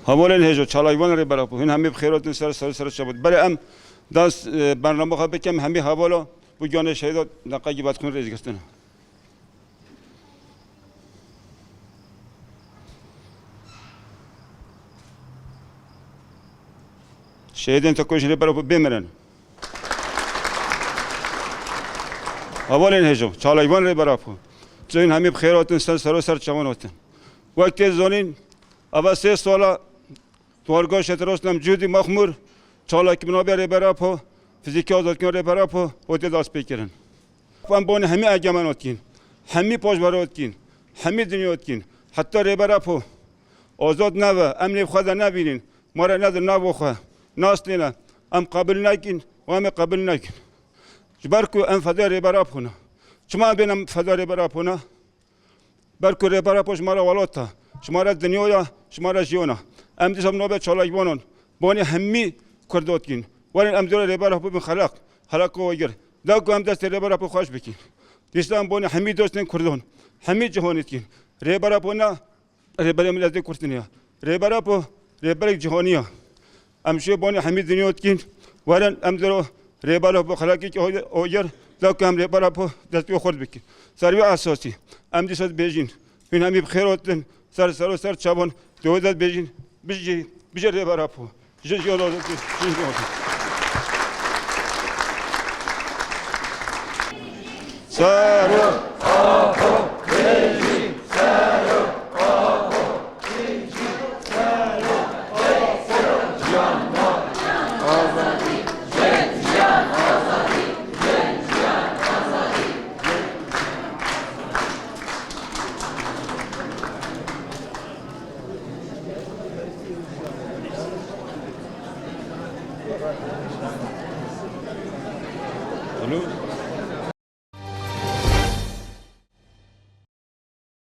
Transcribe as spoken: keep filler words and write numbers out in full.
Hevalên hêjo, çalakvan Rêber Apo, hûn hemî bi xêr hatin ser, ser, ser çavut. Belê em das, e, bername xwe bikim, hemî hevala bu giyanê şehîda neqe gibat xwîn rêzgirtin. Şehîdên te kujin Rêber Apo bêmirin. Hevalên hêjo, çalakvan Rêber Apo. Çûn hemî bi xêr hatin, ser, ser, ser çavan hatin. Wek tê zanîn, eva sê sala Tuarga Şetirosnem Cûdî Maxmûr, çalakî binavê Rêber Apo, fizîkî azadkirin Rêber Apo, û tê dest pê kirin. Em bonê hemî egemen otkin, hemî paşverê otkin, hemî dinya otkin. Heta Rêber Apo azad nebe, em nêv xwe de nebînin, ma re nedin navo xwe, nasnêne, em qebûl nekin û em ê qebûl nekin. Ji ber ku em fedayê Rêber Apo ne. Çima em bên em fedayê Rêber Apo ne? Ber ku Rêber Apo ji me re welat e, ji me re dinya ye, ji me re jiyan e. Em dîsa bi navê çalakvanan bonê hemî Kurd otkin. Werin em dore Rêber Apo bin xelaq, xelaqa we gir. Da ku em destê Rêber Apo xweş bikin. Dîsa em bonê hemî dostên Kurdan, hemî cihanê dikin. Rêber Apo ne rêberê miletê Kurd tune ye. Rêber Apo rêberek cihanî ye. Em şê bonê hemî dinya dikin. Werin em dero Rêber Apo xelakî ki oyer, da ku em Rêber Apo destê xurt bikin. Ser vê esasî em dîsa dibêjin, hûn hemî bi xêr hatin, ser ser û ser çavan, dê wê de dibêjin, bijî, bijî Rêber Apo. Ji jiyan azadî, ji jiyan azadî. Sero Apo, bijî, sero Apo, bijî, sero Apo, jiyan azadî, jiyan azadî, jiyan azadî. Alo.